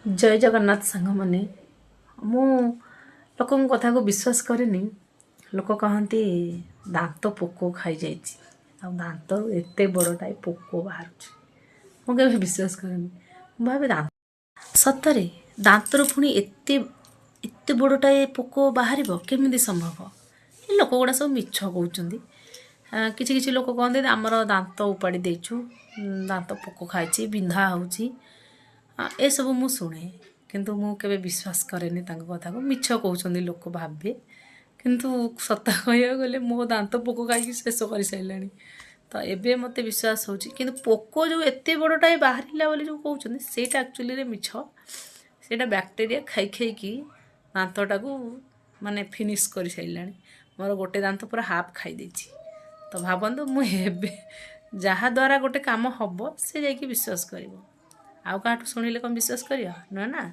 ଜୟ ଜଗନ୍ନାଥ ସାଙ୍ଗମାନେ। ମୁଁ ଲୋକଙ୍କ କଥାକୁ ବିଶ୍ୱାସ କରେନି। ଲୋକ କହନ୍ତି ଦାନ୍ତ ପୋକ ଖାଇଯାଇଛି ଆଉ ଦାନ୍ତରୁ ଏତେ ବଡ଼ଟାଏ ପୋକ ବାହାରୁଛି। ମୁଁ କେବେ ବିଶ୍ୱାସ କରେନି। ମୁଁ ଭାବେ ଦାନ୍ତ ସତରେ ଦାନ୍ତରୁ ପୁଣି ଏତେ ଏତେ ବଡ଼ଟାଏ ପୋକ ବାହାରିବ, କେମିତି ସମ୍ଭବ? ଏ ଲୋକ ଗୁଡ଼ା ସବୁ ମିଛ କହୁଛନ୍ତି। କିଛି କିଛି ଲୋକ କହନ୍ତି ଆମର ଦାନ୍ତ ଉପାଡ଼ି ଦେଇଛୁ, ଦାନ୍ତ ପୋକ ଖାଇଛି, ବିନ୍ଧା ହେଉଛି। ଏସବୁ ମୁଁ ଶୁଣେ, କିନ୍ତୁ ମୁଁ କେବେ ବିଶ୍ୱାସ କରେନି ତାଙ୍କ କଥାକୁ। ମିଛ କହୁଛନ୍ତି ଲୋକ ଭାବେ। କିନ୍ତୁ ସତ କହିବାକୁ ଗଲେ ମୋ ଦାନ୍ତ ପୋକ ଖାଇକି ଶେଷ କରିସାରିଲାଣି। ତ ଏବେ ମୋତେ ବିଶ୍ୱାସ ହେଉଛି। କିନ୍ତୁ ପୋକ ଯେଉଁ ଏତେ ବଡ଼ଟାଏ ବାହାରିଲା ବୋଲି ଯେଉଁ କହୁଛନ୍ତି, ସେଇଟା ଆକ୍ଚୁଆଲିରେ ମିଛ। ସେଇଟା ବ୍ୟାକ୍ଟେରିଆ ଖାଇ ଖାଇକି ଦାନ୍ତଟାକୁ ମାନେ ଫିନିଶ୍ କରିସାରିଲାଣି। ମୋର ଗୋଟେ ଦାନ୍ତ ପୁରା ହାଫ୍ ଖାଇ ଦେଇଛି। ତ ଭାବନ୍ତୁ, ମୁଁ ଏବେ ଯାହାଦ୍ୱାରା ଗୋଟେ କାମ ହେବ ସେ ଯାଇକି ବିଶ୍ୱାସ କରିବ। ଆଉ କାହାଠୁ ଶୁଣିଲେ କ'ଣ ବିଶ୍ୱାସ କରିବ? ନୁହେଁ ନା।